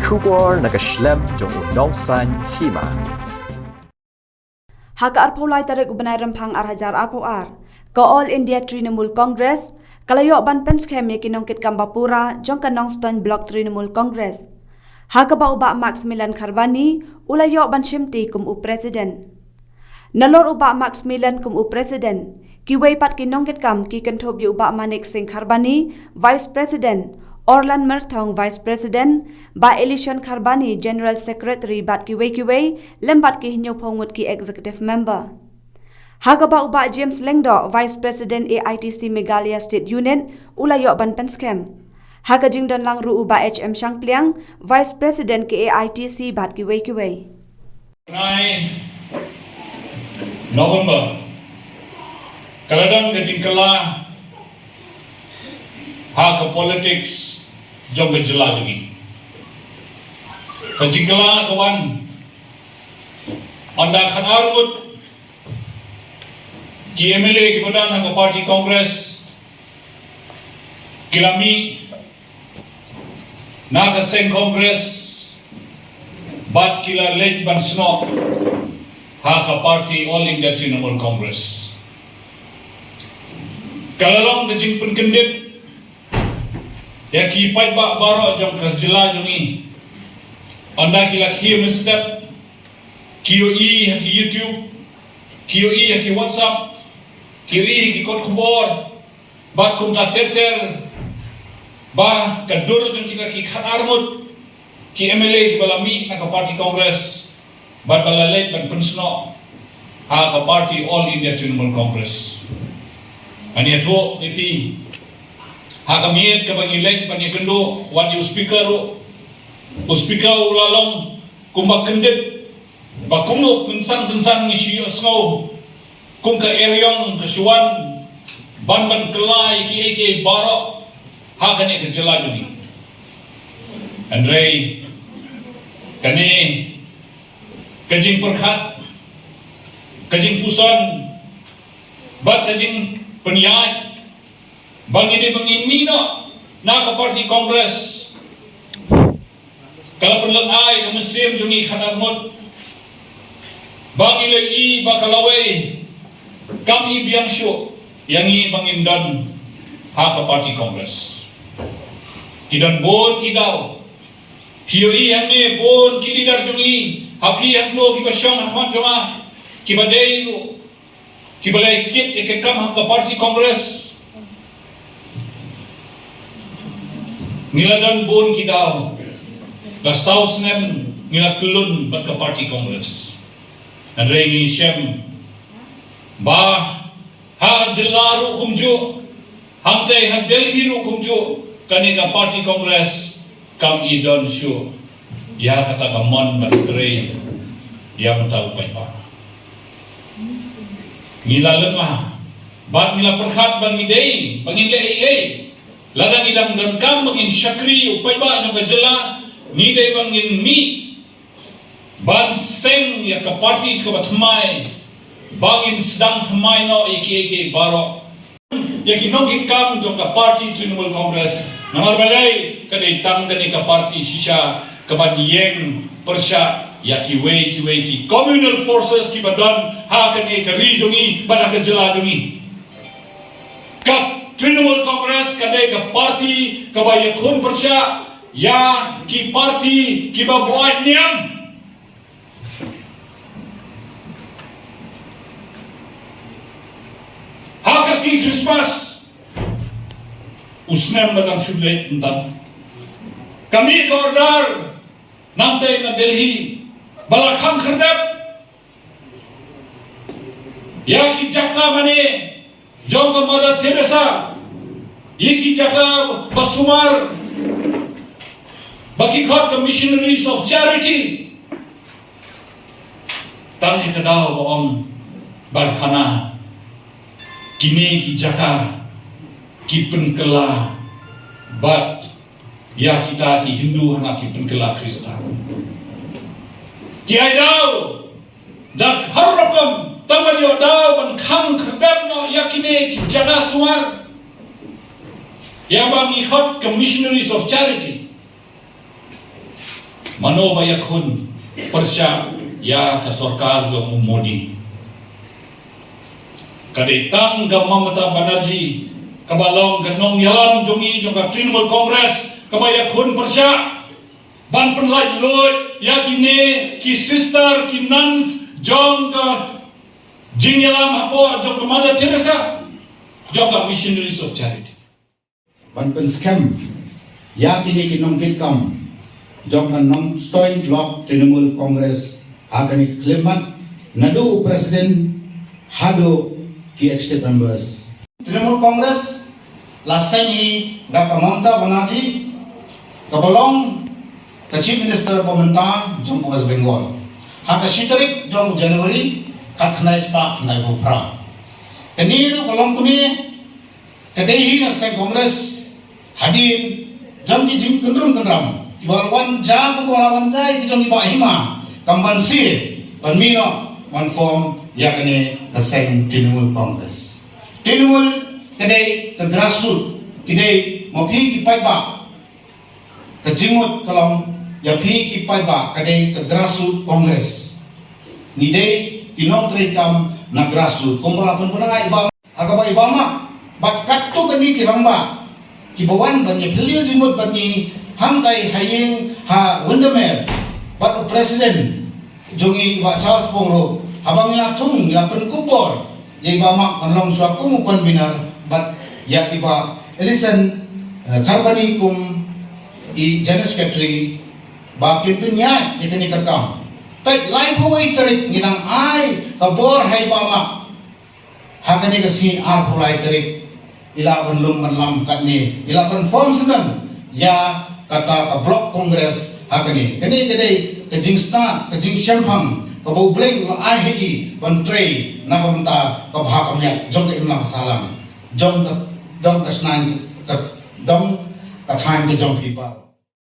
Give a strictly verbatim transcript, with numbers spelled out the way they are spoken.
Khubor na ka shlem jong u Nongsaiñ Hima. Ha ka arphew lai tarik u bnai Rymphang ar hajar arphew ar, ka All India Trinamool Congress ka la ïoh ban pynskhem ïa ki nongkitkam ba pura jong ka Nongstoiñ Block Trinamool Congress, ha kaba u Bah Maximilian Kharbani u la ïoh ban shimti kum u President. Nalor u Bah Maximilian kum u President, kiwei pat ki nongkitkam ki kynthup ïa u Bah Manik Singh Kharbani, Vice President, Orlan Myrthong, Vice President, Bah Elishon Kharbani, General Secretary, bad kiwei kiwei, lem bad ki hynñiewphew ngut ki Executive Member. Ha kaba u Bah James Lyngdoh, Vice President A I T C Meghalaya State Unit, u la ïoh ban pynskhem. Ha ka jingdon lang ruh u Bah H M Shangpliang, Vice President K A I T C, bad kiwei kiwei. Nai November, ka la don ka jingkylla ha ka politics jong ka jylla jong ngi. Ka jingkylla ka wan ynda khatar ngut ki M L A kiba don ha ka party Congress ki la mih na ka seng Congress bad ki la leit ban snoh ha ka party All India Trinamool Congress. Ka la long ka jingpynkyndit ïa ki paidbah baroh jong ka jylla jong ngi. Ynda ki la khie mynstep, ki ïohi ha ki YouTube, ki ïohi ha ki WhatsApp, ki ïohi ha ki kot khubor, bad kumta ter ter, ba ka dur jong kita ki khatar ngut ki M L A kiba la mih na ka party Congress bad ba la leit ban pynsnoh ha ka party All India Trinamool Congress. Ngan ïathuh ïa phi, ha ka miet kaba ngi leit ban ïakynduh wat ïa u Speaker ruh, u Speaker u la long kumba kyndit ba kumno kynsan kynsan ngi shu ïohsngew kum ka eriong ka shu wan ban ban kylla ïa kiei kiei baroh ha kane ka jylla jong ngi. Hynrei kane ka jingpyrkhat, ka jingpuson bad ka jingpynïaid ba ngi dei ba ngin mih noh na ka party Congress ka la pynlong ai ka mynsiem jong ngi khatar ngut. Ba ngi la i ba ka lawei kam i biang shuh ïa ngi ba ngin don ha ka party Congress. Ki don bun ki daw. Phi ïohi hangne bun ki leader jong ngi ha phi hangto kiba shong ha khmat jong nga, kiba dei ruh kiba la ïa kit ïa ka kam ha ka party Congress. Ngi la don bun ki daw, la saw snem ngi la kyllun bad ka party Congress. Hynrei ngi shem ba ha jylla ruh kumjuh, hangtei ha Delhi ruh kumjuh, kane ka party Congress kam i don shuh ïa kata ka mon ban trei ïa uta u paidbah. Ngi la lyngngoh bad ngi la pyrkhat ba ngi dei ba ngin leh ei ei. Lada ngi dang donkam ba ngin shakri u paidbah jong ka jylla, ngi dei ba ngin mih ban seng ïa ka party kaba thymmai, ba ngin sdang thymmai noh ïa kiei kiei baroh. Ïa ki nongkitkam jong ka party Trinamool Congress, namar balei? Ka dei tang kane ka party shisha kaban ïeng pyrshah ïa kiwei kiwei ki communal forces kiba don ha kane ka ri jong ngi bad ha ka jylla jong ngi. Ka Trinamool Congress ka dei ka party kaba ïakhun pyrshah ïa ki party kiba buaid niam. Ha ka sngi Christmas, u snem ba dang shu leit mynta, ka mih ka order nangtei na Delhi ba la khang khyrdep ïa ki jaka mane jong ka Mother Teresa, ïa ki jaka ba sumar ba ki khot ka Missionaries of Charity. Tang ïa ka daw ba ong ba hana kine ki jaka ki pynkylla bad ïa kita ki Hindu, hana ki pynkylla Khristan. Ki ai daw da har rokom tang ban ïoh daw ban khang khyrdep noh ïa kine ki jaka sumar, ïa ba ngi khot ka Missionaries of Charity. Mano ba ïakhun pyrshah ïa ka sorkar jong u Modi? Ka dei tang ka Mamata Banerjee kaba long ka nongïalam jong ngi jong ka Trinamool Congress kaba ïakhun pyrshah ban pynlait luid ïa kine ki sister ki nuns jong ka jingïalam hapoh jong ka Mother Teresa jong ka Missionaries of Charity. Ban pynskhem ïa kine ki nongkitkam jong ka Nongstoiñ Block Trinamool Congress ha kane ka khyllipmat, naduh u president haduh ki executive members. Trinamool Congress la seng hi da ka Mamata Banerjee kaba long ka Chief Minister ba mynta jong West Bengal ha ka shi tarik jong January khatkhyndai spah khyndaiphew phra. Kane ruh ka long kumne ka dei hi na seng Congress hadien jong ki jingkynrum kynram kiba la wan jia, kumba la wan jia ki jong kiba hima kam ban sir ban mih noh ban form ïa kane ka seng Trinamool Congress. Trinamool ka dei ka grassroot, ki dei ma phi ki paidbah. Ka jingmut ka long ïa phi ki paidbah ka dei ka grassroot Congress. Ngi dei ki nongtreikam na grassroot kumba la pynbna i Bah ha kaba i Bah Mak bad katto katne ki rangbah kiba wan ban ïa phylliew jingmut bad ngi hangtai ha ïing ha Windermere bad u president jong ngi i Bah Charles Pong ruh haba ngi la thung ngi la pynkup bor ïa i Bah Mak ban long shuwa kum u convener bad ïa i Bah Ellison, eh, Kharbani kum i General Secretary ba kin pynïaid ïa kane ka kam. Peit laiphew wei tarik ngi dang ai ka bor ha i Bah Mak. Ha kane ka sngi arphew lai tarik i lah ban lum ban lam katne, i lah ban form sdang ïa kata ka Block Congress ha kane. Kane ka dei ka jingstad, ka jingshemphang kaba U Blei u la ai ha i ban trei na ka bynta ka bha ka miat jong ka imlang ka sahlang, jong ka dong ka shnaiñ, ka dong ka thaiñ ka jong phi baroh.